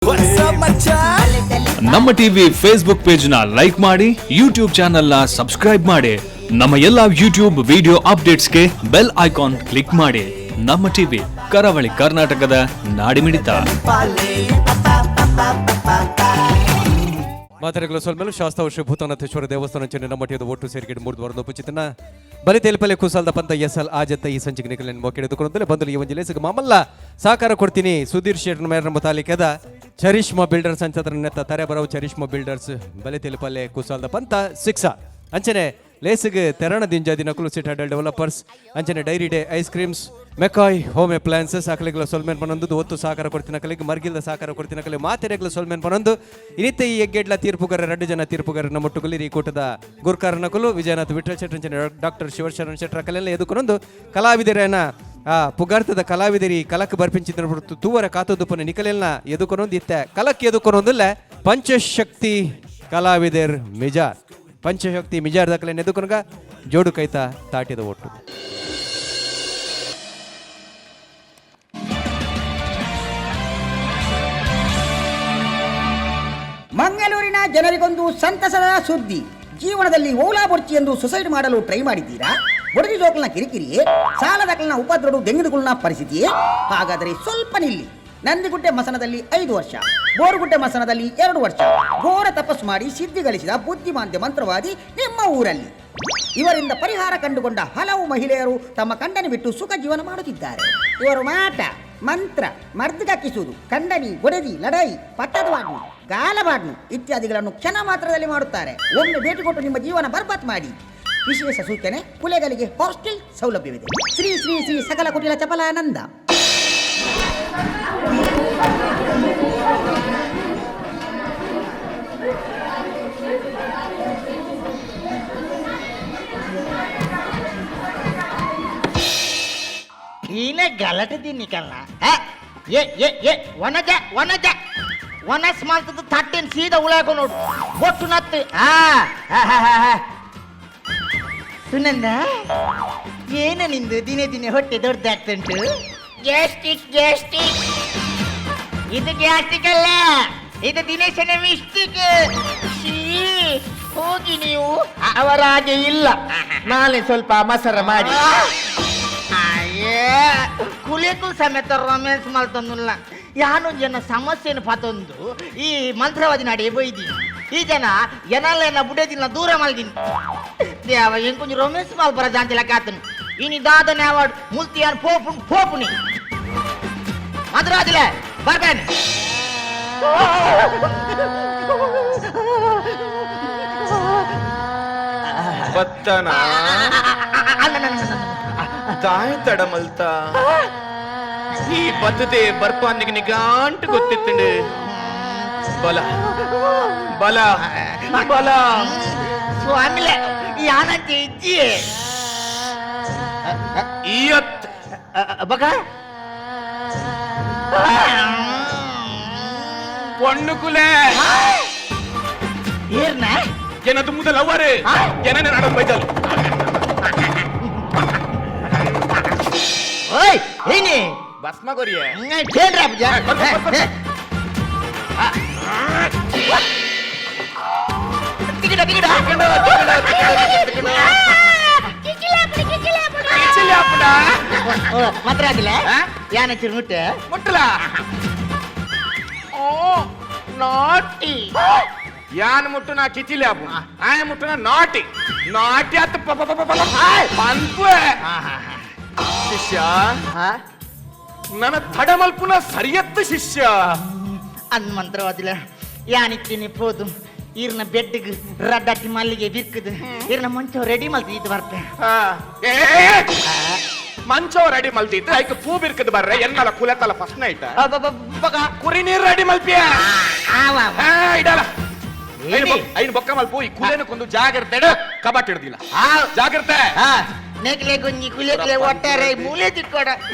What's up, ಮಚ್ಚಾ? ನಮ್ಮ TV Facebook page ನ ಲೈಕ್ ಮಾಡಿ, ಯೂಟ್ಯೂಬ್ ಚಾನೆಲ್ ನ ಸಬ್ಸ್ಕ್ರೈಬ್ ಮಾಡಿ. ನಮ್ಮ ಎಲ್ಲಾ ಯೂಟ್ಯೂಬ್ ವಿಡಿಯೋ ಅಪ್ಡೇಟ್ಸ್ಗೆ ಬೆಲ್ ಐಕಾನ್ ಕ್ಲಿಕ್ ಮಾಡಿ. ನಮ್ಮ ಟಿವಿ, ಕರಾವಳಿ ಕರ್ನಾಟಕದ ನಾಡಿಮಿಡಿತ. ಮಾತರೆಗಳ ಸೊಲ್ಮೆಲು ಶಾಸ್ತಾವ ಶ್ರೀ ಭೂತನಾಥೇಶ್ವರ ದೇವಸ್ಥಾನ ಚೆನ್ನ ಮಠದ ಒಟ್ಟು ಸೇರಿಕೆ ಮೂರು ವಾರದ ಉಪಚಿತನ ಬಲಿ ತೇಲ್ಪಲೆ ಕುಸಾಲ್ದ ಪಂತ ಎಸ್ ಎಲ್ ಆಜತ್ತ ಈ ಸಂಚಿಕೆ ನಿಖಲನ್ನು ಮೊಕ್ಕೆಡೆದುಕೊಂಡಲೇ ಬಂದಲು ಈ ಒಂದು ಲೇಸಿಗೆ ಮಾಮಲ್ಲ ಸಹಕಾರ ಕೊಡ್ತೀನಿ. ಸುಧೀರ್ ಶೇಟ್ ಮೇರ ತಾಲೂಕದ ಚರಿಷ್ಮಾ ಬಿಲ್ಡರ್ಸ್ ಅಂಚತ್ರ ನೆತ್ತ ತರೆ ಬರವು ಚರಿಷ್ಮಾ ಬಿಲ್ಡರ್ಸ್ ಬಲಿ ತೇಲ್ಪಲೆ ಕುಸಾಲ್ದ ಪಂತ ಸಿಕ್ಸ ಅಂಚನೆ ಲೇಸಿಗೆ ತೆರಣ ದಿಂಜ ದಿನಕುಲು ಸಿಟಾಡೆಲ್ ಡೆವಲಪರ್ಸ್ ಅಂಚನೆ Dairy Day ice creams, McCoy home appliances ಅಕಲಿಗಳ ಸೊಲ್ಮೆನ್ ಪನೊಂದು ಒತ್ತು ಸಹಕಾರ ಕೊಡ್ತಿನ ಕಲಿಗೆ ಮರ್ಗಿಲ್ದ ಸಹಕಾರ ಕೊಡ್ತಿನ ಕಲಿ ಮಾತೆರೆಗಳ ಸೊಲ್ಮೆನ್ ಪನೊಂದು ಇನ್ನಿತ್ತ ಈ ಎಗ್ಗೆಡ್ಲ ತೀರ್ಪುಗಾರ ಎರಡು ಜನ ತೀರ್ಪುಗಾರನ ಮುಟ್ಟುಗಲಿ ಈ ಕೂಟದ ಗುರ್ಕಾರನಕುಲು ವಿಜಯನಾಥ್ ವಿಠಲ್ ಶೆಟ್ಟರ್ ಅಂಚನೆ ಡಾಕ್ಟರ್ ಶಿವಶರಣ್ ಶೆಟ್ಟರ್ ಕಲೆಲ್ಲ ಎದುಕೊನೊಂದು ಕಲಾವಿದರನ್ನ ಆ ಪುಗಾರ್ತದ ಕಲಾವಿದರಿ ಕಲಕ್ ಬರ್ಪಿಂಚಿನ ತೂವರ ಕಾತುದುಪ್ಪನ ನಿಕಲೆಲ್ನ ಎದುಕೊನೊಂದು ಇತ್ತೆ ಕಲಕ್ ಎದುಕೊನೊಂದಿಲ್ಲ. ಪಂಚಶಕ್ತಿ ಕಲಾವಿದರ್ ಮಿಜಾರ್, ಪಂಚಶಕ್ತಿ ಮಿಜಾರ್ ದಾಖಲೆ ಎದುಕೊನಗ ಜೋಡು ಕೈತ ತಾಟಿದ ಒಟ್ಟು. ಮಂಗಳೂರಿನ ಜನರಿಗೊಂದು ಸಂತಸದ ಸುದ್ದಿ. ಜೀವನದಲ್ಲಿ ಓಲಾ ಬೊರ್ಚಿ ಎಂದು ಸುಸೈಡ್ ಮಾಡಲು ಟ್ರೈ ಮಾಡಿದ್ದೀರಾ? ಬೊಡಗಿ ಜೋಕಲ್ನ ಕಿರಿಕಿರಿಯೇ? ಸಾಲದಾಕಲ್ನ ಉಪದ್ರಡು ದೆಂಗಿದುಗುಳ್ನ ಪರಿಸ್ಥಿತಿಯೇ? ಹಾಗಾದರೆ ಸ್ವಲ್ಪ ನಿಲ್ಲಿ. ನಂದಿಗುಡ್ಡೆ ಮಸನದಲ್ಲಿ 5 ವರ್ಷ, ಬೋರುಗುಡ್ಡೆ ಮಸನದಲ್ಲಿ 2 ವರ್ಷ ಘೋರ ತಪಸ್ಸು ಮಾಡಿ ಸಿದ್ಧಿ ಗಳಿಸಿದ ಬುದ್ಧಿಮಾಂದ್ಯ ಮಂತ್ರವಾದಿ ನಿಮ್ಮ ಊರಲ್ಲಿ. ಇವರಿಂದ ಪರಿಹಾರ ಕಂಡುಕೊಂಡ ಹಲವು ಮಹಿಳೆಯರು ತಮ್ಮ ಕಂಡನಿ ಬಿಟ್ಟು ಸುಖ ಜೀವನ ಮಾಡುತ್ತಿದ್ದಾರೆ. ಇವರು ಮಾಟ ಮಂತ್ರ ಮರ್ದುಗಕ್ಕಿಸುವುದು, ಕಂಡನಿ ಒಡೆದಿ ಲಡಾಯಿ, ಪಟ್ಟದವಾಡ್ನು, ಗಾಲಬಾಡ್ನು ಇತ್ಯಾದಿಗಳನ್ನು ಕ್ಷಣ ಮಾತ್ರದಲ್ಲಿ ಮಾಡುತ್ತಾರೆ. ಒಮ್ಮೆ ಭೇಟಿ ಕೊಟ್ಟು ನಿಮ್ಮ ಜೀವನ ಬರ್ಬಾತ್ ಮಾಡಿ. ವಿಶೇಷ ಸೂಚನೆ, ಕುಲೆಗಳಿಗೆ ಹಾಸ್ಟೆಲ್ ಸೌಲಭ್ಯವಿದೆ. ಶ್ರೀ ಶ್ರೀ ಶ್ರೀ ಸಕಲ ಕುಟಿಲ ಚಪಲಾನಂದ. ಈನ ಗಲಾಟೆ ತಿನ್ನಿಕಲ್ಲ. ಏ ಏ ಏ, ವನಜ ವನಜ ವನಸ್ ಮಾಡ್ತದ ತಟ್ಟೆನ್ ಸೀದಾ ಉಳಾಕೊ ನೋಡು ಒಟ್ಟು ನತ್ತು. ಆ ಆ, ಆ, ಆ, ಆ. ಸುನಂದ, ಏನು ನಿಂದು ದಿನೇ ದಿನೇ ಹೊಟ್ಟೆ ದೊಡ್ಡದಾಗ್ತುಂಟು? ಗ್ಯಾಸ್ಟಿಕ್, ಗ್ಯಾಸ್ಟಿಕ್ ಇದು. ಗ್ಯಾಸ್ಟಿಕ್ ಅಲ್ಲ ಇದು, ದಿನೇಶನ ಮಿಸ್ಟಿಕ್. ಶೀ, ಹೋಗಿ ನೀವು. ಅವರ ಹಾಗೆ ಇಲ್ಲ, ನಾನೇ ಸ್ವಲ್ಪ ಮಸರ ಮಾಡಿ. ಅಯ್ಯೇ, ಕುಲಿಯಕ್ಕೂ ಸಮೇತ ರೊಮ್ಯಾನ್ಸ್ ಮಾಡ್ತಂದಿಲ್ಲ. ಯಾನು ಜನ ಸಮಸ್ಯೆಯನ್ನು ಪಾತೊಂದು ಈ ಮಂತ್ರವಾದಿ ನಾಡಿ ಬೈದೀನಿ. ಈ ಜನ ಎನಲ್ಲೆನ ಬುಡದಿಲ್ಲ, ದೂರ ಮಲ್ದಿನಿ. ದೇವ, ಎಂಕೊಂಚ ರೊಮ್ಯಾನ್ಸ್ ಮಲ್ಪರ ಜಾಂತಿಲ ಕಾತನು. ಇನಿ ದಾದನೆ ಅವಾರ್ಡ್ ಮುಲ್ತಿಯಾನ್ ಪೋಪುನ್ ಪೋಪುನಿ. ಮಂತ್ರವಾದಿಲೆ ಬರ್ಬೇನೆ. ಬತ್ತನ ತಾಯ್ ತಡಮಲ್ತ ಈ ಬತ್ತತೆ ಬರ್ಪಾನಿಗೆ ನಿಗಾಂಟು ಗೊತ್ತಿತ್ತಂಡು. ಬಲ ಬಲ ಬಲ. ಸ್ವಾಮಿಲೆ, ಯಾನಂತೆ ಇಜ್ಜಿ. ಈಯತ್ ಬಗ ಪೊಣ್ಣು ಕುಲೆ. ಏರ್ನ? ಏನದು ಮುದ ಲವ್ವರ್ ಏನೇ ನಡೋದು ಬೈದಲ್. ಓಯ್, ಏನಿ? ಭಸ್ಮ ಕೊರಿಯೇ. ಕೇಳ್ರ ಅಪ್ಪ. ತಿಗಿಡ ತಿಗಿಡ. ಮಾತ್ರ ಆಗಿಲ್ಲ ಯಾನ ಚಿರು ಮುಟ್ಟೆ. ಮುಟ್ಟಲ ಓ ನಾಟಿ ಯಾನ್ ಮುಟ್ಟು ನಾ ಕಿಚಿಲಿ ಅಪ್ಪು ಆಯ ಮುಟ್ಟು ನಾ ನಾಟಿ ನಾಟಿ ಅತ್ತ ಪ ಪ ಪ ಪ ಪ ಪಂಪೆ. ಶಿಷ್ಯ, ನನ್ನ ತಡಮಲ್ಪುನ ಸರಿಯತ್ತು ಶಿಷ್ಯ. ಅಂದ್ ಮಂತ್ರವಾದಿಲ್ಲ ಯಾನಿತ್ತೀನಿ ಪೋದು ಈರ್ನ ಬೆಡ್ಗ್ ರಡ್ಡಾಟಿ ಮಲ್ಲಿಗೆ ಬಿರ್ಕುದು ಈರ್ನ ಮುಂಚೆ ರೆಡಿ ಮಲ್ತಿ ಇದು ಬರ್ತೆ. ಆ, ಏ, ಮಂಚೋ ರೆಡಿ ಮಲ್ತಿತ್ತು ಐಕ್ ಪೂ ಬಿರ್ಕದ ಬರ್ರೆ ಎನ್ನಲ ಕುಲೆತಲ ಫಸ್ಟ್ ನೈಟ್. ಬಗ. ಕುರಿ ನೀರ್ ರೆಡಿ ಮಲ್ಪಿಯ. ಆವ. ಇಡಲ. ಏನಿ? ಐನು ಬೊಕ್ಕ ಮಲ್ಪು. ಈ ಕುಲೆನ ಕೊಂದು ಜಾಗ್ರತೆ, ಕಬಾಟ್ ಹಿಡ್ದಿಲ್ಲ. ಜಾಗ್ರತೆ. ನೆಕ್ಲೆ ಗುಂಜಿ ಕುಲೆಕ್ಲೆ ಒಟ್ಟಾರೆ ಮೂಲೆ ತಿಕ್ಕೋಡ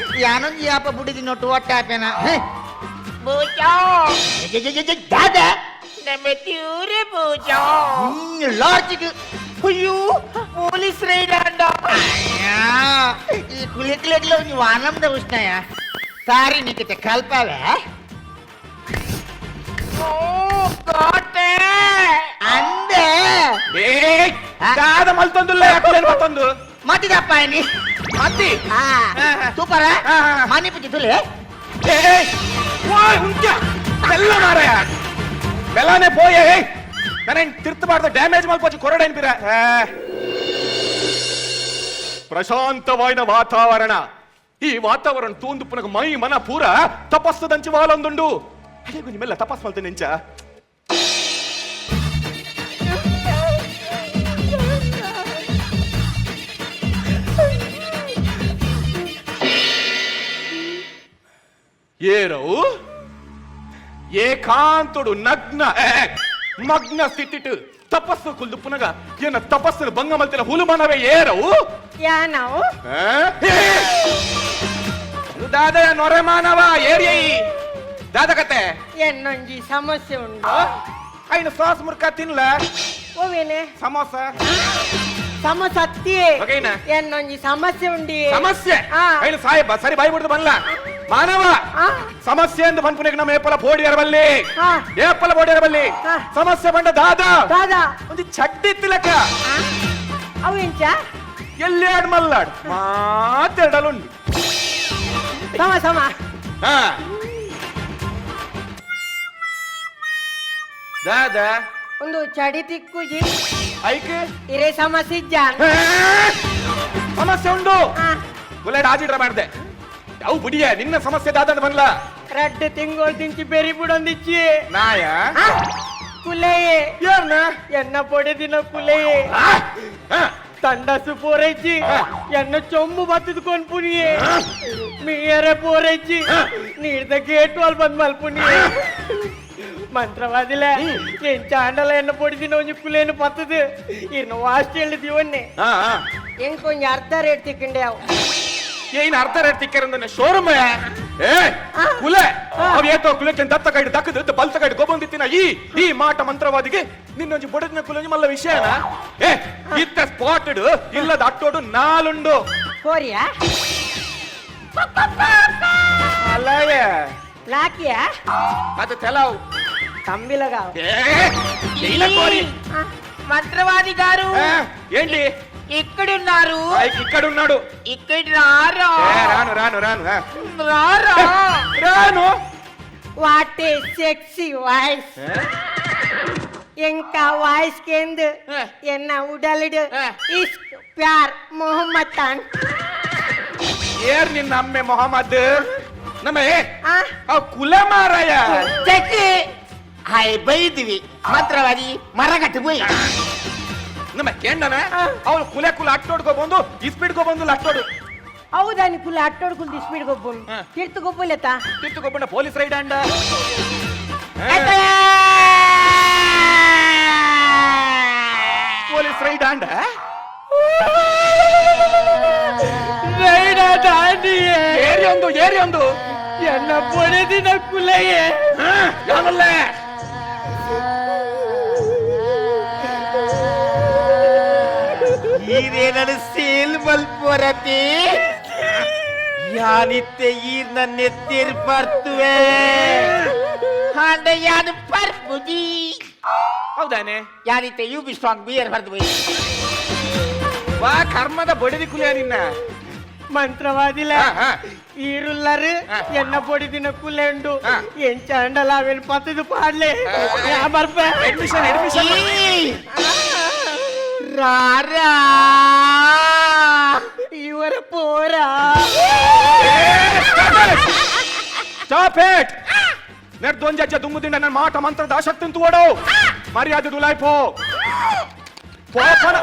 ಯಾನೊಂದು ಯಾಪ ಬುಡಿದಿ ನೋಟು ಒಟ್ಟಾಪೇನ. ದಾದ ನಮ್ಮ ತೀವ್ರ ಪೂಜಾ ಲಾರ್ಜಿಗ್. ಅಯ್ಯೋ, ಪೊಲೀಸ್ ರೈಡ್ ಅಂಡ. ಈ ಕುಲೆಕ್ಲೆಗ್ಲ ಒಂಜಿ ವಾನಂದ ಉಷ್ಣಯ ಸಾರಿ ನಿಕತೆ ಕಲ್ಪಾವೆ. ಕೋಟೆ ಅಂದೆ ಏ ದಾದ ಮಲ್ತೊಂದುಲ್ಲ ಯಾಕುಲೇನು ಮತ್ತೊಂದು ಮತ್ತಿದಪ್ಪ ನೀ ಮತ್ತಿ ಸೂಪರ್ ಹಾ, ಹಾ. ಮಾನಿ ಪುಜಿ ತುಲೆ ಏ ಓಯ್ ಉಂತ್ಯ ಬೆಲ್ಲ ಮಾರಾಯ ಬೆಲ್ಲನೆ ಪೋಯೆ ಏಯ್ ನಾನೇನ್ ತಿರ್ತಬಾರ್ದು ಡ್ಯಾಮೇಜ್ ಮಲ್ಪೋಚು ಕೊರಡ ಏನ್ಪಿರ ಪ್ರಶಾಂತವಾದ ವಾತಾವರಣ ಈ ವಾತಾವರಣ ತೂಂದು ಪುನಗ ಮೈ ಮನ ಪೂರ ತಪಸ್ಸದಂಚಿ ವಾಲೊಂದುಂಡು ಅದೇ ನಿಮ್ಮೆಲ್ಲ ತಪಸ್ ಮಲ್ತೇನೆ ನಿಂಚ ಏರವು ಏಕಾಂತೋಡು ನಗ್ನ ಏ, ಮಗ್ನ ಸ್ಥಿತಿಟ್ಟು ತಪಸ್ಸು ಕುಲ್ದು ಪುನಗ ಏನ ತಪಸ್ಸು ಭಂಗ ಮಲ್ತಿನ ಹುಲುಮನವೇ ಏರವು ಯಾನವು ಆ? ಏ! ದಾದ ನೊರೆ ಮಾನವ ಏರಿಯೈ ದಾದ ಕತೆ ಎನ್ನೊಂಜಿ ಸಮಸ್ಯೆ ಉಂಡು ಐನು ಸಾಸ್ ಮುರ್ಕ ತಿನ್ಲ ಓವೇನೆ ಸಮೋಸ ಸಮಸ್ಯೆ ಅತ್ತಿಯೇ ಬಗೆಯ್ನ? ಎನ್ನೊಂಜಿ ಸಮಸ್ಯೆ ಉಂಡಿ ಸಮಸ್ಯೆ ಆ. ಐನು ಸಾಯಬ ಸರಿ ಬಾಯಿ ಬಿಡ್ದು ಬನ್ಲ ಮಾನವ ಆ. ಸಮಸ್ಯೆ ಎಂದು ಪನ್ಪುನೆಗೆ ನಮ್ಮ ಏಪಲ ಬೋಡಿಯರ ಬಲ್ಲಿ ಆ. ಏಪಲ ಬೋಡಿಯರ ಬಲ್ಲಿ ಆ. ಸಮಸ್ಯೆ ಬಂಡ ದಾದ ದಾದಾ ಒಂದು ಚಡ್ಡಿ ತಿಲಕ ಅವು ಎಂಚ ಎಲ್ಲಿ ಮಲ್ಲಾಡ್ ಮಾತೆರಡಲುಂಡು ಸಮ ಸಮ ಹಾ ದಾದ ಒಂದು ಚಡಿ ತಿಕ್ಕುಜಿ ಐಕ್ ಇರೇ ಸಮಸ್ಯೆ ಇಜ್ಜಾನ್ ಏ! ಸಮಸ್ಯೆ ಉಂಡು ಆ, ಗುಲಾಡ್ ಆಜಿಡ್ರ ಮಾಡ್ದೆ ಅವು ಬಿಡಿಯ ನಿನ್ನ ಸಮಸ್ಯೆ ದಾದ ಅಂತ ಬನ್ಲ ರಡ್ಡು ತಿಂಗಳು ತಿಂಚಿ ಬೆರಿ ಬುಡೊಂದಿಚ್ಚಿ ನಾಯ ಕುಲೆಯೇ ಯಾರ್ನ ಎನ್ನ ಪೊಡೆ ದಿನ ಕುಲೆಯೇ ಆ! ಆ! ತಂಡಸು ಪೋರೈಚಿ ಎನ್ನ ಚೊಂಬು ಬತ್ತದ ಕೊನ್ಪುನಿಯೇ ಮೀಯರೆ ಪೋರೈಚಿ ನೀರ್ದ ಗೇಟ್ ವಾಲ್ ಬಂದ್ ಮಲ್ಪುನಿಯೇ ಮಂತ್ರವಾದಿಲೆ ಏನ್ ಚಾಂಡಲ ಎನ್ನ ಪೊಡಿದಿನ ಒಂಜಿ ಕುಲೇನು ಪತ್ತದು ಇನ್ನು ವಾಸ್ಟ್ ಹೇಳಿದೀವನ್ನೇ ಆ, ಆ. ಎಂಕ್ ಒಂಜಿ ಅರ್ಧ ರೇಟ್ ತಿಕ್ಕಂಡೆ ಅವು ಏನ್ ಅರ್ಧ ರೇಟ್ ತಿಕ್ಕರಂದ್ರೆ ಶೋರೂಮ್ ಏ ಕುಲೆ ಅವ್ ಏತೋ ಕುಲೆಕ್ಕೆ ದತ್ತ ಕೈಡು ದಕ್ಕದ ಬಲ್ತ ಕೈಡು ಗೊಬ್ಬಂದಿತ್ತಿನ ಈ ಈ ಮಾಟ ಮಂತ್ರವಾದಿಗೆ ನಿನ್ನೊಂಜಿ ಬೊಡದಿನ ಕುಲೊಂಜಿ ಮಲ್ಲ ವಿಷಯನ ಏ ಇತ್ತ ಸ್ಪಾಟೆಡ್ ಇಲ್ಲದ ಅಟ್ಟೋಡು ನಾಲುಂಡು ಕೋರಿಯಾ ಅಲ್ಲಯ್ಯ ಲಾಕಿಯಾ ಅದು ತೆಲಾವ್ ತಂಬಿಲಗಾವ್ ಏ ಇಲ್ಲ ಕೋರಿ మంత్రవాది గారు ఏ, ఏంటి ఎక్కడున్నారు ఇక్కడున్నాడు ఇక్కడ రారా ఏ, రాను రాను రాను ఆ. రారా రాను what a sexy voice ఇంకా వాయిస్ కేందు ఎన్న ఉడలుడు ఇష్క్ ప్యార్ మొహమ్మతాన్ ఏర్ నిన్న అమ్మే మొహమ్మద్ నమ్మ ఏ ఆ ఆ కుల మారాయ చెక్కి హాయ్ బైదివి మంత్రవాది మరగట్టు పోయి ನಮ್ಮ ಕೇಂಡನ ಅವನು ಕುಲೆ ಕುಲ ಅಟ್ಟೋಡ್ಕೊ ಬಂದು ಇಸ್ಪಿಡ್ಕೊ ಬಂದು ಅಟ್ಟೋಡು ಹೌದಾನಿ ಕುಲ್ಲ ಅಟ್ಟೋಡ್ಕುಲ್ ದಿಸ್ಪಿಡ್ ಗೊಬ್ಬುನ್ ಆ. ತಿರ್ತು ಗೊಬ್ಬುಲೆತ ತಿತ್ತುಕೊಬ್ಬಂಡ ಪೊಲೀಸ್ ರೈಡ್ ಅಂಡ ಪೊಲೀಸ್ ರೈಡ್ ಅಂಡ ಏರಿಯೊಂದು ಏರಿಯೊಂದು ಎನ್ನ ಪೊಡೆದಿನ ಕುಲೆಯೇ ಯಾವಲ್ಲ ಈರೇನಡು ಸೇಲ್ ಮಲ್ಪೋರತಿ ಯಾನಿತ್ತೆ ಈರ್ ನನ್ನೆತ್ತಿರ್ ಬರ್ತುವೆ ಹಾಂಡ ಯಾನು ಪರ್ಪುಜಿ ಹೌದಾನೆ ಯಾನಿತ್ತೆ you be strong beer ಬರ್ದು ವಾ ಕರ್ಮದ ಬಡಿದಿ ಕುಲಿಯ ನಿನ್ನ ಮಂತ್ರವಾದಿಲ ಆ, ಆ. ಈರುಲ್ಲರು ಆ. ಎನ್ನ ಪೊಡಿದಿನ ಕುಲೆ ಉಂಡು ಆ. ಏನ್ ಚಾಂಡಲ ಅವೇನು ಪತ್ತದು ಪಾಡ್ಲೆ ಯಾ ಬರ್ಪೆ ಅಡ್ಮಿಷನ್ ಅಡ್ಮಿಷನ್ ರಾರಾ ಇವರ ಪೋರಾ ಸ್ಟಾಪ್ it ನೆಡ್ದೊಂಜಜ್ಜ ದುಂಗುದಿಂಡ ನನ್ನ ಮಾಟ ಮಂತ್ರದ ಆಸಕ್ತಿ ಓಡು ಮರ್ಯಾದೆ ದುಲಾಯ್ಪೋ ಪೋಪನ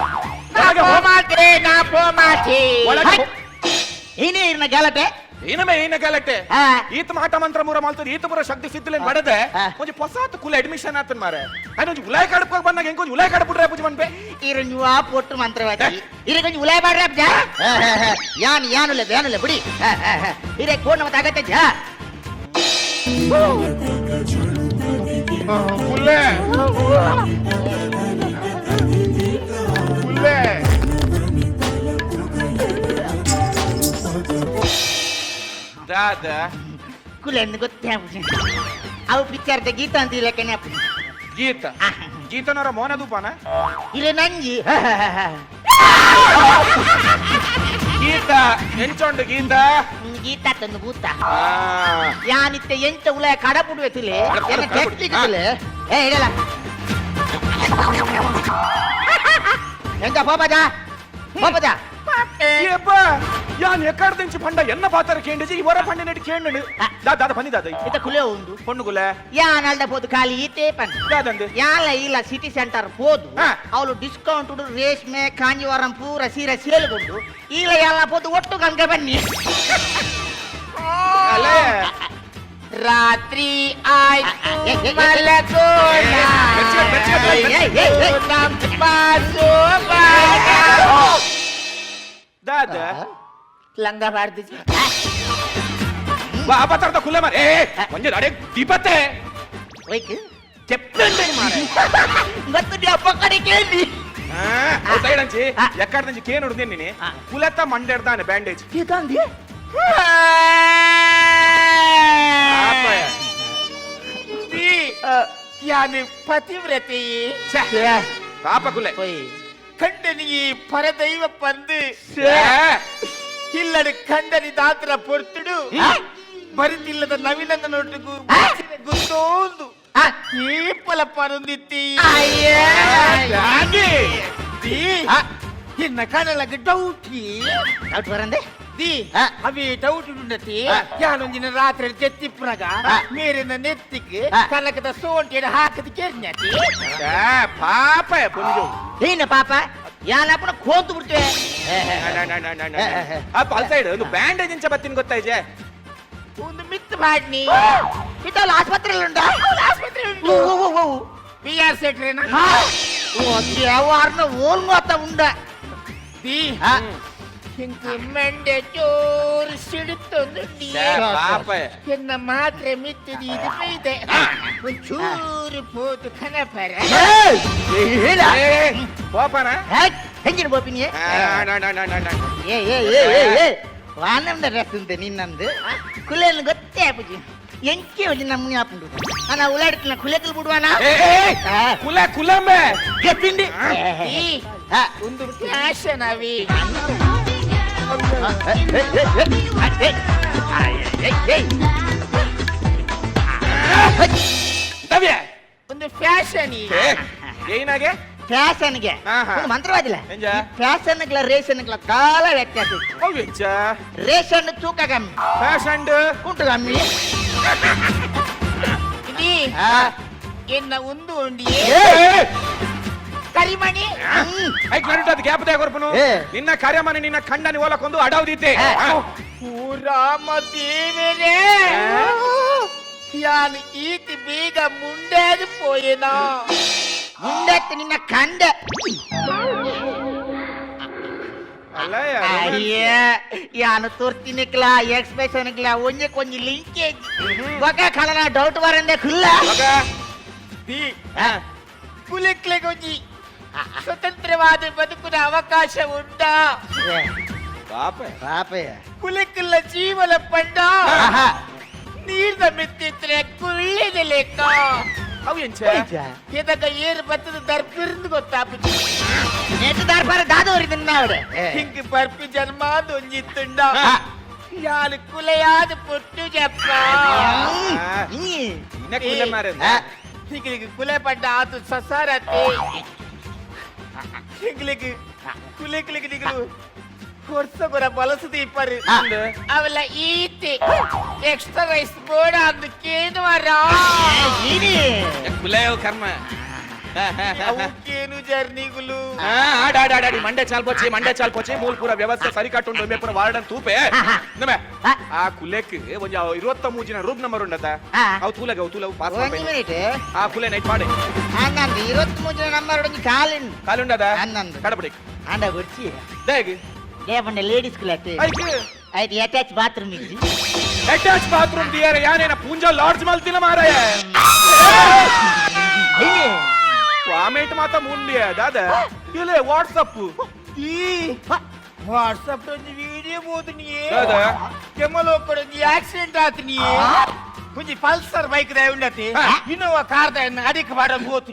ಒಳಗೆ ಹೋಗ್- ಪೋಮಾತೆ ನಾ ಪೋಮಾತೆ ಒಳಗೆ ಹೋ- ಏನೇ ಇರ್ನ ಗಲಾಟೆ ಏನಮೇ ಏನ ಗಲಾಟೆ ಆ. ಈತ ಮಾಟ ಮಂತ್ರ ಮೂರ ಮಾಲ್ತದ ಈತ ಪೂರ ಶಕ್ತಿ ಸಿದ್ಧಲೇನ್ ಬಡದೆ ಆ. ಒಂಜಿ ಪೊಸಾತ್ ಕುಲ ಅಡ್ಮಿಷನ್ ಆತನ್ ಮಾರೆ ఆయన ಒಂಜಿ ಉಲಾಯ್ ಕಡಪ ಬಂದಾಗ ಹೆಂಗ್ ಒಂಜಿ ಉಲಾಯ್ ಕಡಪುಟ್ರೆ ಪೂಜೆ ಮನ್ಪೆ ಇರು ಪೊಟ್ಟು ಮಂತ್ರವಾದಿ ಇರು ಕೊಂಚ ಉಲಾಯ್ ಬಾಡ್ರ ಅಬ್ಜ ಯಾನ್ ಯಾನುಲ್ಲ ಯಾನುಲ್ಲ ಬಿಡಿ ಇರೇ ಕೋಣ ಮತ್ತೆ ಆಗತ್ತೆ ಜಾ ಕುಲ್ಲೆ ಕುಲ್ಲೆ ದಾದ ಕುಲೆಂದು ಗೊತ್ತೇ ಅವು ಪಿಕ್ಚರ್ದ ಗೀತ ಅಂತ ಇಲ್ಲಕ್ಕನೆ ಗೀತ ಗೀತನವರ ಮೋನ ದೂಪಾನ. ಇಲ್ಲಿ ನಂಜಿ. ಗೀತ ಎಂಚೊಂಡು ಗೀತ. ಗೀತ ತಂದು ಭೂತ. ಯಾನಿತ್ತೆ ಎಂತ ಉಲ ಕಡಪುಡುವೆ ತಿಲೆ. ಕಡಪುಡು, ಎನ್ನ ಕಡಪುಡು. ಟೆಕ್ನಿಕ್ ತಿಲೆ. ಏ ಇಡಲ್ಲ ಎಂತ ಪೋಪದ ಪೋಪದ. ಏಪ್ಪ ಯಾನ್ ಎಕ್ಕಡ ದಿಂಚಿ ಪಂಡ ಎನ್ನ ಪಾತರ ಕೇಂಡಿಜಿ ಇವರ ಪಂಡಿನೆಟ್ ಕೇಂಡು ದಾದ ಪನಿ ದಾದ. ಇತ್ತ ಕುಲೆ ಉಂಡು. ಪೊಣ್ಣುಗುಲೆ. ಯಾನ್ ಅಲ್ದ ಪೋದು ಖಾಲಿ ಈತೆ ಪನ್. ದಾದಂದು. ಯಾಲ ಇಲ್ಲ ಸಿಟಿ ಸೆಂಟರ್ ಪೋದು. ಅವಳು ಡಿಸ್ಕೌಂಟ್ ಉಂಡು, ರೇಷ್ಮೆ ಕಾಂಜಿವರಂ ಪೂರ ಸೀರೆ ಸೇಲ್ಗೊಂಡು ಇಲ್ಲ ಎಲ್ಲ ಪೋದು ಒಟ್ಟು ಗಂಗ ಬನ್ನಿ. ಅಲ್ಲೇ. ರಾತ್ರಿ ಆಯ್ತು ಮಲಗೋಣ. ಬೆಚ್ಚಗೆ, ಬೆಚ್ಚಗೆ, ಬೆಚ್ಚಗೆ. ಏಯ್, ಏಯ್, ಏಯ್. ನಮ್ಮ ಸೋಬಾನ. ದಾದ. ಲಂಗ ಬಾರ್ದು. ವಾ ಅಪತರದ ಕುಲೆ ಮಾರೆ. ಏ ಒಂಜಿ ಅಡೆ ದೀಪತ್ತೆ. ಒಯ್ಕ್ ಚೆಪ್ಪಂಡೆ ಮಾರೆ. ಗೊತ್ತು ಅಪ್ಪ ಕಡೆ ಕೇಳಿ. ಸೈಡ್ ಅಂಚಿ ಎಕ್ಕಡ ದಿಂಚಿ ಕೇನ್ ಉಡ್ದೇನ್ ನೀನಿ. ಕುಲೆತ್ತ ಮಂಡೆಡ್ದಾನೆ ಬ್ಯಾಂಡೇಜ್. ಇದಂದಿ. ಯಾನು ಪತಿವ್ರತೆ. ಪಾಪ ಕುಲೆ. ಕಂಡನಿಗೆ ಪರದೈವ ಪಂದು ಇಲ್ಲಡು ಕಂಡನಿ ದಾತ್ರ ಪೊರ್ತುಡು ಬರಿತಿಲ್ಲದ ನವಿನಂದ ನೊಟ್ಟುಗು ಗುತ್ತೋಂದು ಏಪಲ ಪರಂದಿತ್ತಿ. ಇನ್ನ ಕನಲಗ ಡೌಟಿ. ಡೌಟ್ ಬರಂದೆ. The ಅವಿ ಡೌಟ್ ಉಂಡತಿ. ಯಾನೊಂದಿನ ರಾತ್ರಿ ತೆತ್ತಿಪ್ಪುನಗ ಮೇರಿನ ನೆತ್ತಿಗೆ ಕನಕದ ಸೋಂಟಿನ ಹಾಕದ ಕೇರ್ನ್ಯಾತಿ. ಪಾಪ ಪುಂಜು. ಏನ ಪಾಪ ಯಾನಪ್ಪನ ಕೋಂತು ಬಿಡ್ತೇವೆ. ಆ ಪಾಲ್ ಸೈಡ್ ಒಂದು ಬ್ಯಾಂಡೇಜ್ ಇಂಚ ಬತ್ತೀನಿ ಗೊತ್ತಾಯ್ಜೆ. ಒಂದು ಮಿತ್ ಮಾಡ್ನಿ. ಇತ್ತಲ್ಲ ಆಸ್ಪತ್ರೆಯಲ್ಲಿ ಉಂಟಾ? ಆಸ್ಪತ್ರೆ ಉಂಟು. ಪಿ ಆರ್ ಸೆಟ್ರೇನ. ವ್ಯವಹಾರನ ಓಲ್ ಮಾತ ಉಂಡ. The ಇಂಕು ಮೆಂಡೆ ಜೋರು ಸಿಡುತ್ತೊಂದು. ಪಾಪ. ಎನ್ನ ಮಾತ್ರೆ ಮಿತ್ತಿದ ಇದು ಇದೆ ಒಂಚೂರು ಪೋತು ಕನಪರ. ಪಾಪನ. ಹೆಂಗಿನ ಬೋಪಿನಿ. ಏ ಏ ಏ ಏ ಏ ವಾನಂದ ಡ್ರೆಸ್ ಉಂಟು ನಿನ್ನಂದು ಕುಲೆಯನ್ನು ಗೊತ್ತೇ ಆಪುಜಿ ಎಂಕೆ ಒಂಜಿ ನಮ್ಮನೆ ಆಪುಂಡು ಅಣ್ಣ ಉಲಾಡ್ತಿನ ಕುಲೆಕಲ್ ಬಿಡುವಾನ. ಕುಲೆ ಕುಲಂಬೆ. ಗೊತ್ತಿಂಡಿ. ಒಂದು ಫ್ಯಾಷನ್ ಅವಿ. ಒಂದು ಫ್ಯಾಷನ್. ಏನಾಗೆ. ಫ್ಯಾಷನ್ಗೆ ಒಂದು ಮಂತ್ರವಾದಿಲ್ಲ. ಫ್ಯಾಷನ್ಗಳ ರೇಷನ್ಗಳ ಕಾಲ ವ್ಯತ್ಯಾಸ ಇತ್ತು. ರೇಷನ್ ತೂಕ ಕಮ್ಮಿ. ಫ್ಯಾಷನ್ ಕುಂಟು ಕಮ್ಮಿ. ಎನ್ನ ಒಂದು ಉಂಡಿ ಕರಿಮಣಿ. ಐಕ್ ನಡುಟ ಅದು ಗ್ಯಾಪ್ ಕೊರ್ಪುನು. ನಿನ್ನ ಕಾರ್ಯಮಾನ ನಿನ್ನ ಖಂಡನಿ ಓಲಕ್ಕೊಂದು ಅಡವದಿತ್ತೆ. ರಾಮ ದೇವರೇ ಯಾನು ಈತಿ ಬೇಗ ಮುಂಡಾದು ಪೋಯೇನಾ. ಮುಂಡತ್ತು ನಿನ್ನ ಕಂಡ. ಅಯ್ಯ ಯಾನು ತೋರ್ತಿನಿಕ್ಲ ಎಕ್ಸ್ಪ್ರೆಷನ್ ಒಂಜೆ ಕೊಂಜಿ ಲಿಂಕೇಜ್ ಬೊಕ ಕಲನ ಡೌಟ್ ಬರಂದೆ ಖುಲ್ಲ. ಕುಲಿಕ್ಲೆ ಕೊಂಜಿ ಸ್ವತಂತ್ರವಾದ ಬದುಕುನ ಅವಕಾಶ ಉಂಟಾ? ಪಾಪ. ಪಾಪಯ್ಯ. ಕುಲಿಕ್ಲ ಜೀವನ ಪಂಡ ನೀರ್ದ ಮೆತ್ತಿದ್ರೆ ಕುಳ್ಳಿದ ಲೆಕ್ಕ. ಅವು ಎಂಚ? ಎದಗ ಏರು ಬತ್ತದ ದರ್ಪಿರ್ದು ಗೊತ್ತಾಪುಜಿ. ನೆಟ್ ದರ್ಬಾರ ದಾದೋರಿ ತಿನ್ನಾವಡೆ. ಹಿಂಗ್ ಬರ್ಪಿ ಜನ್ಮಾದ ಒಂಜಿತ್ತುಂಡ ಯಾರು ಕುಲೆಯಾದ ಪುಟ್ಟು ಜಪ್ಪ. ಕುಲೆ ಮಾರೆ. ಹಿಂಗ್ಲಿಗೆ ಕುಲೆ ಪಡ್ಡ ಆತು ಸಸಾರತೆ. ಹಿಂಗ್ಲಿಗೆ ಕುಲೆಕ್ಲಿಗೆ ನಿಗಲು ವರ್ಷ ಬಲಸು ದೀಪರು ಅವಲ ಈತೆ ಎಕ್ಸ್ಟ್ರಾ ರೈಸ್ ಬೋಡ ಅಂದು ಕೇನುವರ. ಕುಲೆ ಕರ್ಮ. ಕೇನು ಜರ್ನಿಗುಲು. ಆಡಾಡಾಡಿ ಮಂಡೆ ಚಾಲ್ಪೋಚಿ ಮಂಡೆ ಚಾಲ್ಪೋಚಿ ಮೂಲ ಪೂರ ವ್ಯವಸ್ಥೆ ಸರಿ ಕಟ್ಟುಂಡು ಮೇ ಪೂರ ವಾರ್ಡನ್ ತೂಪೆ. ಆ ಕುಲೆಕ್ ಒಂಜಿ 23 ಜಿನ ರೂಮ್ ನಂಬರ್ ಉಂಡತ. ಅವು ತೂಲಗ ಅವು ತೂಲ ಪಾಸ್. ಒಂಜಿ ಮಿನಿಟ್. ಆ ಕುಲೆ ನೈಟ್ ಪಾಡೆ. ಹನ್ನೊಂದು 23 ಜನ ನಂಬರ್ ಒಂಜಿ ಕಾಲಿಂಡು. ಕಾಲುಂಡದ. 11. ಕಡಬಡಿ. ಆಂಡ ಬುಡ್ಚಿ. ದೇಗ್. ದೇಪಂಡ ಲೇಡೀಸ್ ಕುಲತ್ತೆ. ಐಕ್. ಐಟ್ ಅಟ್ಯಾಚ್ ಬಾತ್ರೂಮ್ ಇಜ್ಜಿ. ಅಟ್ಯಾಚ್ ಬಾತ್ರೂಮ್ ದಿಯಾರ ಯಾನೇನ ಪೂಂಜಾ ಲಾಡ್ಜ್ ಮಲ್ತಿನ ಮಾರಾಯ. ವಾಮೇಟ್ ಮಾತ ಮುಂಡಿಯ ದಾದ ಇಲ್ಲೇ ವಾಟ್ಸಪ್. ಈ ವಾಟ್ಸಪ್ ಒಂಜಿ ವಿಡಿಯೋ ಬೋದು ನೀ. ದಾದ. ಕೆಮ್ಮಲೋಕಡ ಒಂಜಿ ಆಕ್ಸಿಡೆಂಟ್ ಆತು ನೀ. ಒಂಜಿ ಪಲ್ಸರ್ ಬೈಕ್ ದ ಉಂಡತಿ ಇನ್ನೋವಾ ಕಾರ್ ದ ಅಡಿಕ್ ಬಾಡ ಹೋತು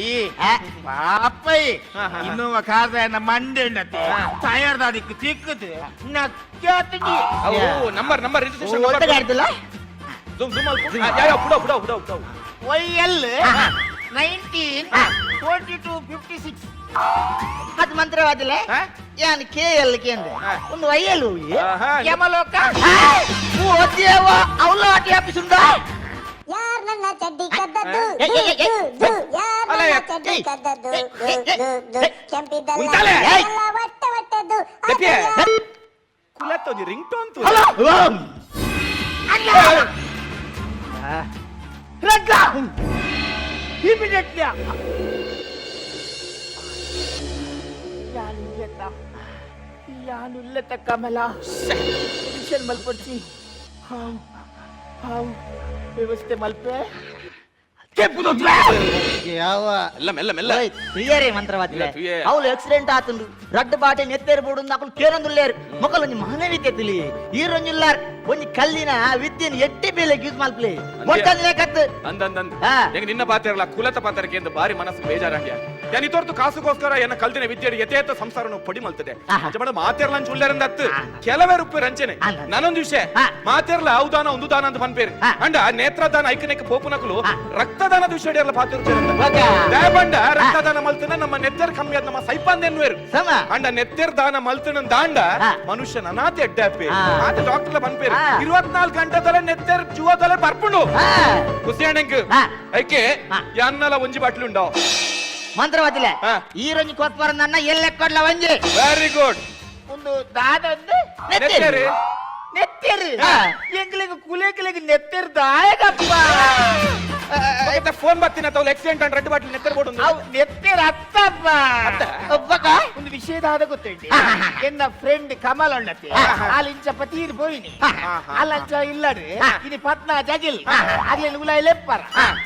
ಈ ಪಾಪೈ ಇನ್ನೋವಾ ಕಾರ್ ದ ಮಂಡೆ ಉಂಡತಿ ಟೈರ್ the ಅಡಿಕ್ ತಿಕ್ಕದು ನಕ್ಕಾತುಜಿ. ಅವು ನಂಬರ್ ನಂಬರ್ ರಿಜಿಸ್ಟ್ರೇಷನ್. ಒಟ್ಟೆ ಗಾಡಿದಲ್ಲ. ಜೂಮ್ ಜೂಮ್ ಅಲ್ಪ. ಯಾ ಯಾ, ಪುಡ ಪುಡ ಪುಡ ಪುಡ. YL 19 42 56. ಅದು ಮಂತ್ರವಾದಿಲ್ಲ. ಹಾ? ಯಾನ್ ಕೆ ಎಲ್ ಕೇಂದ್ರ ಒಂದು ವೈ ಎಲ್. ಆಹಾ. ಯಮಲೋಕ. ಓ ದೇವ, ಅವಲ ಆಟಿ ಆಫೀಸ್ ಉಂಟಾ? ಯಾರ್ ನನ್ನ ಚಡ್ಡಿ ಕದ್ದದ್ದು? ಏ, ಏ, ಏ, ಏ. ದು, ಯಾರ್ ಅಲ್ಲ, ನನ್ನ ಏ, ಚಡ್ಡಿ ಏ, ಕದ್ದದ್ದು? ಏ, ದು, ಏ, ಏ, ದು, ದು. ಏ, ಕೆಂಪಿದ್ದಲ್ಲ ಉಂಟಾಲೆ. ಎಲ್ಲ ಒಟ್ಟೆ ಒಟ್ಟೆದ್ದು. ದೆಪ್ಪಿಯೆ. ಅದು ಕುಲತ್ತೊಂಜಿ ರಿಂಗ್ ಟೋನ್. ಹಲೋ. ರಗ್ಗ ಇಮಿಡಿಯೇಟ್ಲಿ. ಯಾನುಲ್ಲೆತ್ತ ಯಾನುಲ್ಲೆತ್ತ ಕಮಲ ಟೆನ್ಷನ್ ಮಲ್ಪೊಡ್ಚಿ. ಹಾವು ಹಾವು ವ್ಯವಸ್ಥೆ ಮಲ್ಪೆ. ಯಾವ? ಮೆಲ್ಲ ಮೆಲ್ಲ ಮೆಲ್ಲ. ತುಯ್ಯರೇ ಮಂತ್ರವಾದಿಲೆ. ಇಲ್ಲ, ತುಯ್ಯೆ. ಅವಳು ಆಕ್ಸಿಡೆಂಟ್ ಆತುಂಡು ರಡ್ಡು ಬಾಟೆ ನೆತ್ತೇರು ಬೋಡು ಅಕುಲು ಕೇರೊಂದುಲ್ಲೇರು. ಮೊಕಲು ಒಂಜಿ ಮಾನವೀಯತೆ ತುಲಿ ಈರೊಂಜುಲ್ಲಾರ್. ಒಂಜಿ ಕಲ್ಲಿನ ವಿದ್ಯೆನ್ ಎಟ್ಟಿ ಬೇಲೆ ಯೂಸ್ ಮಲ್ಪ್ಲೆ ಮೊಟ್ಟಂದಿನ ಕತ್ತು. ಅಂದ ಅಂದ ಅಂದ. ಹಾ. ಹೆಂಗ್ ನಿನ್ನ ಪಾತಿರಲ್ಲ, ಕುಲತ ಪಾತ್ರಕ್ಕೆ ಎಂದು ಬಾರಿ ಮನಸ್ಸು ಬೇಜಾರಾಗ್ಯ. ಯಾನ್ ಇತೋರ್ತು ಕಾಸುಗೋಸ್ಕರ ಎನ್ನ ಕಲ್ದಿನ ವಿದ್ಯೆ ಯಥೇತ ಸಂಸಾರನು ಪಡಿ ಮಲ್ತದೆ. ಅಂಚ ಮಾತೇರ್ಲ ಅಂಚ ಉಳ್ಳೇರಂದ ಅತ್ತು ಕೆಲವೇ ರೂಪಾಯಿ ರಂಚನೆ. ನಾನೊಂದು ವಿಷಯ ಮಾತೇರ್ಲ ಔದಾನ ಒಂದು ದಾನ ಅಂತ ಪನ್ಪೇರು. ಅಂಡ ನೇತ್ರದಾನ ಐಕನೆಕ್ ಪೋಪುನಕುಲು ರಕ್ತದಾನದ ವಿಷಯ ಅಡಿಯರ್ಲ ಪಾತಿರುಚೇರಂದ. ಬೊಕ? ದೇಬಂಡ ರಕ್ತದಾನ ಮಲ್ತನ ನಮ್ಮ ನೆತ್ತರ್ ಕಮ್ಮಿ ಆದ್ ನಮ್ಮ ಸೈಪಾಂದೆನ್ನುವೇರು. ಸಮ. ಅಂಡ ನೆತ್ತೆರ್ ದಾನ ಮಲ್ತನ ದಾಂಡ ಮನುಷ್ಯನ ಅನಾಥ ಎಡ್ಡಾಪೆ. ಆತ ಡಾಕ್ಟರ್ ಪನ್ಪೇರು. 24 ಗಂಟೆ ತಲೆ ನೆತ್ತೆರ್ ಜುವ ತಲೆ ಬರ್ಪುಂಡು. ಖುಷಿ ಅಣ್ಣಂಗ್. ಐಕೆ ಯಾನ್ನಲ ಒಂಜಿ ಬಾಟ್ಲಿ ಉಂಡೋ. ಮಂತ್ರವಾದಿಲೆ. ಹಾ. ಈರೊಂಜಿ ಕೊತ್ಪರ ನನ್ನ ಎಲ್ಲೆ ಕೊಡ್ಲ ಒಂಜಿ. Very good. ಒಂದು ದಾದೊಂದು ನೆತ್ತೇರು. ನೆತ್ತೆರು. ನೆತ್ತೆರು. ಎಂಗ್ಲಿಗೆ ಕುಲೇಕಲಿಗೆ ನೆತ್ತೆರು ದಾಯಕಪ್ಪ. ಫೋನ್ ಬರ್ತೀನಿ ಅಥವಾ ಆಕ್ಸಿಡೆಂಟ್ ಅಂಡ್ ರೆಡ್ ಬಾಟ್ಲಿ ನೆತ್ತೆರ್ ಬೋರ್ಡ್. ಅವು ನೆತ್ತೆರು ಅತ್ತಪ್ಪ. ಒಬ್ಬಕ. ಒಂದು ವಿಷಯದಾದ ಗೊತ್ತುಂಟು. ಎನ್ನ ಫ್ರೆಂಡ್ ಕಮಲ್ ಉಂಡತಿ ಅಲ್ಲಿ ಇಂಚ ತೀರ್ ಪೋಯಿನಿ. ಅಲ್ಲಂಚ ಇಲ್ಲಡು ಇನಿ ಪತ್ನ ಜಗಿಲ್ ಆಗ್ಲಿ ಉಲಾಯಿ ಲೆಪ್ಪರ.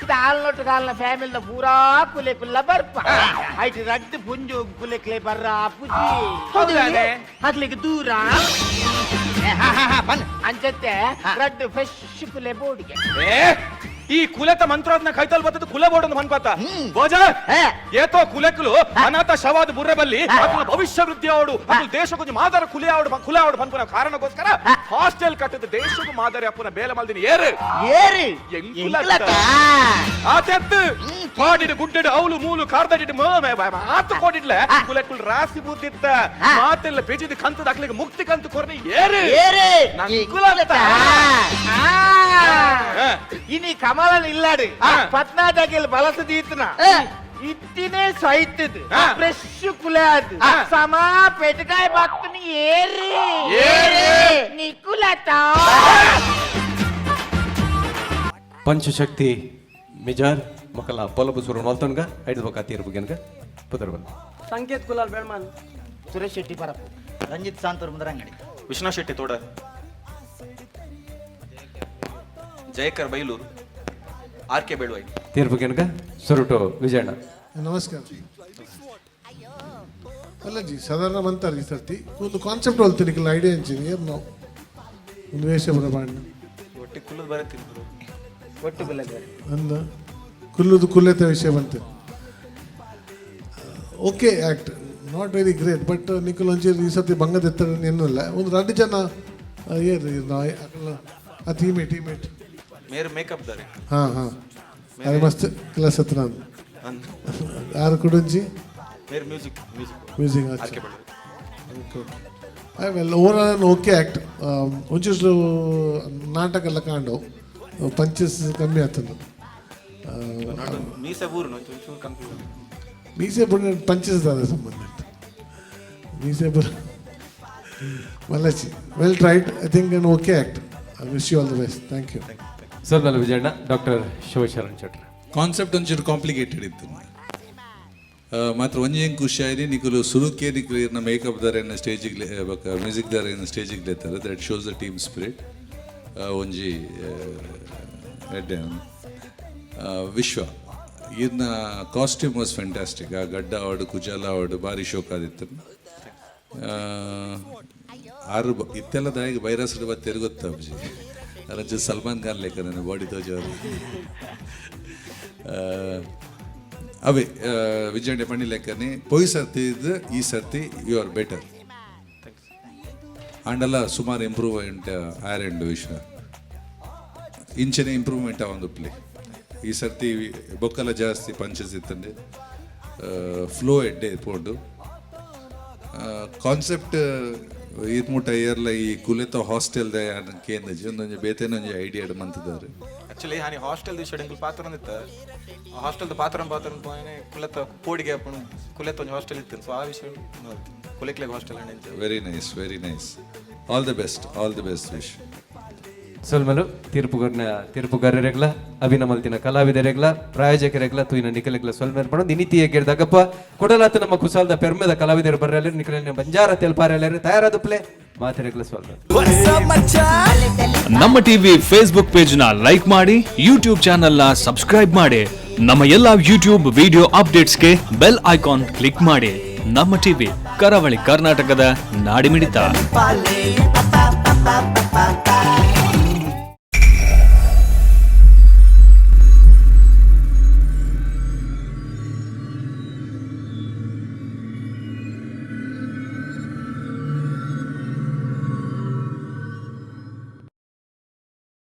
ಇದು ಆಲ್ನೊಟ್ಟು ಕಾಲ್ನ ಫ್ಯಾಮಿಲಿ ಪೂರಾ ಕುಲೆ ಕುಲ್ಲ ಬರ್ಪ. ಐಟ್ ರಡ್ಡು ಪುಂಜು ಕುಲೆಕ್ಲೆ ಬರ್ರ ಪುಜಿ. ಹೌದಾನೆ? ಆಗ್ಲಿಗೆ ದೂರ. ಹಾ ಹಾ ಹಾ ಬನ್. ಅಂಚತ್ತೆ ರಡ್ಡು ಫ್ರೆಶ್ ಕುಲೆ ಬೋರ್ಡ್ಗೆ. ಏ, ಈ ಕುಲತ ಮಂತ್ರಾದ್ನ ಕೈತಲ್ ಬತ್ತದ ಕುಲ ಬೋರ್ಡ್ ಅಂತ ಮನ್ಪಾತ ಬೋಜ. ಏತೋ ಕುಲಕುಲು ಅನಾಥ ಶವಾದ ಬುರ್ರೆ ಬಲ್ಲಿ ಅಕುಲ ಭವಿಷ್ಯ ವೃದ್ಧಿ ಅವಡು, ಅಕುಲ ದೇಶಕ್ಕೊಂಜಿ ಮಾದರ ಕುಲೆ ಆವಡು ಕುಲ ಆವಡು ಪನ್ಪುನ ಕಾರಣಕ್ಕೋಸ್ಕರ ಹಾಸ್ಟೆಲ್ ಕಟ್ಟದ ದೇಶಕ್ಕೂ ಮಾದರಿ ಅಪ್ಪನ ಬೇಲೆ ಮಲ್ದಿನ ಏರು? ಏರು? ಎಂಕುಲತ್ತ. ಆತೆತ್ತು ಕಾಡಿಡು ಗುಡ್ಡಡು ಅವಲು ಮೂಲು ಕಾರ್ದಡಿಡು ಆತು ಕೋಡಿಡ್ಲೆ ಕುಲಕುಲ್ ರಾಸಿ ಬುದ್ಧಿತ್ತ ಮಾತೆಲ್ಲ ಪೆಜಿದ ಕಂತದ ಅಕ್ಲಿಗೆ ಮುಕ್ತಿ ಕಂತು ಕೊರ್ನಿ ಏರು? ಏರು? ನಂಕುಲತ್ತ. ಇನಿ ಕಮಲನ್ ಇಲ್ಲಾಡು ಪತ್ನಾದಾಗಿಲ್ ಬಲಸ ದೀತನ ಇತ್ತಿನೇ ಸೈತದ ಫ್ರೆಶ್ ಕುಲೆ ಅದು ಸಮಾ ಪೆಟಕಾಯಿ ಬತ್ತನಿ ಏರಿ? ಏರು? ನಿಕುಲತ. ಪಂಚಶಕ್ತಿ ಮಿಜಾರ್ ಮೊಕಲ ಪೊಲಬು ಸುರು ಮಲ್ತೊನ್ಗ ಐದು ಬೊಕ ತೀರ್ಪು ಗೆನ್ಗ ಪುದರ್ಬಲ್. ಸಂಕೇತ್ ಕುಲಾಲ್ ಬೆಳ್ಮಾನ್. ಸುರೇಶ್ ಶೆಟ್ಟಿ ಪರಪ್ಪು. ರಂಜಿತ್ ಸಾಂತೂರ್ ಮುದರಂಗಡಿ. ವಿಷ್ಣು ಶೆಟ್ಟಿ ತೋಡ, ಜಯಕರ್ ಬೈಲೂರು, ಆರ್ ಕೆ ಬೆಳುವೈ. ತೀರ್ಪು ಗೆನ್ಗ ಸುರುಟು ವಿಜಯಣ್ಣ. ನಮಸ್ಕಾರ. ಅಲ್ಲ ಜಿ, ಸಾಧಾರಣ ಮಂತಾರ ಈ ಸರ್ತಿ ಒಂದು ಕಾನ್ಸೆಪ್ಟ್ ಹೊಲ್ತೀನಿ ಐಡಿಯಾ ಅಂಚಿನಿ ಏನು ನಾವು ಒಂದು ವೇಷ ಬರ ಬಾಂಡ್. ಒಟ್ಟಿ ಕುಲ್ಲದ ಬರತ್ತಿದ್ರು. ಒಟ್ಟು ಕುಲದ. ಅಂದ ಕುಲ್ಲುದು ಕುಲ್ಲೆತ ವಿಷಯ ಬಂತು. Okay, act not very great, but ನಿಕುಲ್ ಒಂಚೂರು ಈ ಸರ್ತಿ ಬಂಗದ ಎತ್ತರ ಎನ್ನಿಲ್ಲ. ಒಂದು ಎರಡು ಜನ ಏನು ಆ ಟೀಮೇಟ್ ಟೀಮೇಟ್. ಮೇರ್ ಮೇಕಪ್ ದಾರೆ. ಹಾಂ ಹಾಂ, ಅದು ಮಸ್ತ್ ಕ್ಲಾಸ್ ಹತ್ರ ಆರು ಕುಡುಂಜಿ. ಮೇರ್ ಮ್ಯೂಸಿಕ್ ಮ್ಯೂಸಿಕ್. ಮ್ಯೂಸಿಕ್. ಆರ್ K ಬೆಳುವೈ. Okay okay, well, over okay act. ಒಂಚೂರು ನಾಟಕ ಎಲ್ಲ ಕಾಂಡು ಪಂಚಸ್ ಕಮ್ಮಿ ಆಗ್ತದೆ. ಮೀಸೆ ಊರು ಒಂಚೂರು ಕನ್ಫ್ಯೂಸ್. ಮೀಸೆ ಬುಡ ಪಂಚಸ್ ದಾದ ಸಂಬಂಧ ಮೀಸೆ ಬುಡ ಮಲ್ಲಚಿ. Well tried, I think an okay act. I wish you all the best. Thank you. ಸಲ್ಮಲ್ Vijayanna. Doctor Shivasharan Chettar. Concept ಒಂಚೂರು ಕಾಂಪ್ಲಿಕೇಟೆಡ್ ಇತ್ತು. ಮಾತ್ರ ಒಂಜಿ ಹೆಂಗೆ ಖುಷಿ ಆಯ್ತು, ನಿಕುಲು ಸುರುಕೆ ನಿಕುಲು ಇರ್ನ ಮೇಕಪ್ ದಾರೇನ ಸ್ಟೇಜಿಗೆ ಬೊಕ music ದಾರೇನ ಸ್ಟೇಜಿಗೆ ಲೇತಾರೆ. That shows the team spirit. ಒಂಜಿ ಎಡ್ಡೆ. ವಿಶ್ವ ಇರ್ನ ಕಾಸ್ಟ್ಯೂಮ್ ವಾಸ್ ಫ್ಯಾಂಟಾಸ್ಟಿಕ್. ಆ ಗಡ್ಡ ಆವಡು, ಕುಜಾಲ ಆವಡು, ಭಾರಿ ಶೋಕ್ ಆದಿತ್ತು. ಆರು ಇತ್ತೆಲ್ಲ ದಾಯಿಗೆ ಬೈರಸ್ ಬತ್ತೆರ್ ಗೊತ್ತ ಅಬ್ಜಿ. ಅರಂಚ ಸಲ್ಮಾನ್ ಖಾನ್ ಲೆಕ್ಕ ನನ್ನ ಬಾಡಿ ತೋಜವರು. ಅವೇ ವಿಜಯಂಡೆ ಪಂಡಿ ಲೆಕ್ಕನೆ ಪೋಯಿ ಸರ್ತಿ ಇದ್ದು ಈ ಸರ್ತಿ you are better. ಆಂಡಲ ಸುಮಾರು ಇಂಪ್ರೂವ್ಮೆಂಟ್ ಆರೆಂಡು ವಿಶ್ವ. ಇಂಚನೆ ಇಂಪ್ರೂವ್ಮೆಂಟ್ ಆವೊಂದುಪ್ಲಿ. ಈ ಸರ್ತಿ ಬೊಕ್ಕಲ ಜಾಸ್ತಿ ಪಂಚಸ್ ಇತ್ತಂಡೆ, ಫ್ಲೋ ಎಡ್ಡೆ ಪೋಂಡು. ಕಾನ್ಸೆಪ್ಟ್ ಈತ್ ಮುಟ್ಟ ಇಯರ್ಲ ಈ ಕುಲೆತ ಹಾಸ್ಟೆಲ್ the ಕೇಂದ್ರ ಒಂದೊಂಜಿ ಬೇತೆನೊಂಜಿ ಐಡಿಯಾ ಮಂತಿದ್ದಾರೆ. ಆಕ್ಚುಲಿ ಹಾನಿ ಹಾಸ್ಟೆಲ್ ದಿವಸ ಎಂಕುಲು ಪಾತ್ರ ಇತ್ತ. ಹಾಸ್ಟೆಲ್ದ ಪಾತ್ರ ಪಾತ್ರ ಪೋಯನೆ ಕುಲೆತ ಪೋಡಿಗೆ ಆಪುಂಡು. ಕುಲೆತ ಒಂಜಿ ಹಾಸ್ಟೆಲ್ ಇತ್ತು. ಸೊ ಆ ವಿಷಯ ಕುಲೆಕ್ಲೆಗ್ hostel. Very nice, very nice. All the best, all the best, wish. ಸೊಲ್ಮಲು ತೀರ್ಪುಗಾರನ ತೀರ್ಪುಗಾರರೆಗ್ಲ, ಅಭಿನಮಲ್ತಿನ ಕಲಾವಿದರೆಗ್ಲ, ಪ್ರಾಯೋಜಕರೆಗ್ಲ, ತೂಯಿನ ನಿಕಲೆಗ್ಲ ಸೊಲ್ಮೇಲ್ ಪಣ. ನಿನಿತಿಯ ಗಿರ್ದಾಗಪ್ಪ ಕೊಡಲಾತ ನಮ್ಮ ಕುಸಾಲ್ದ ಪೆರ್ಮೆದ ಕಲಾವಿದರು ಬರ್ರಲ್ಲೇರು, ನಿಕಲೆನ ಬಂಜಾರ ತೆಲ್ಪಾರಲ್ಲೇರು ತಯಾರಾದ ಪ್ಲೇ ಮಾತೆರೆಗ್ಲ ಸೊಲ್ಮೆ. ನಮ್ಮ ಟಿವಿ ಫೇಸ್ಬುಕ್ ಪೇಜ್ ನ ಲೈಕ್ ಮಾಡಿ, ಯೂಟ್ಯೂಬ್ ಚಾನೆಲ್ ನ ಸಬ್ಸ್ಕ್ರೈಬ್ ಮಾಡಿ, ನಮ್ಮ ಎಲ್ಲಾ ಯೂಟ್ಯೂಬ್ ವಿಡಿಯೋ ಅಪ್ಡೇಟ್ಸ್ಗೆ ಬೆಲ್ ಐಕಾನ್ ಕ್ಲಿಕ್ ಮಾಡಿ. ನಮ್ಮ ಟಿವಿ, ಕರಾವಳಿ ಕರ್ನಾಟಕದ ನಾಡಿಮಿಡಿತ. Pa pa pa pa pa.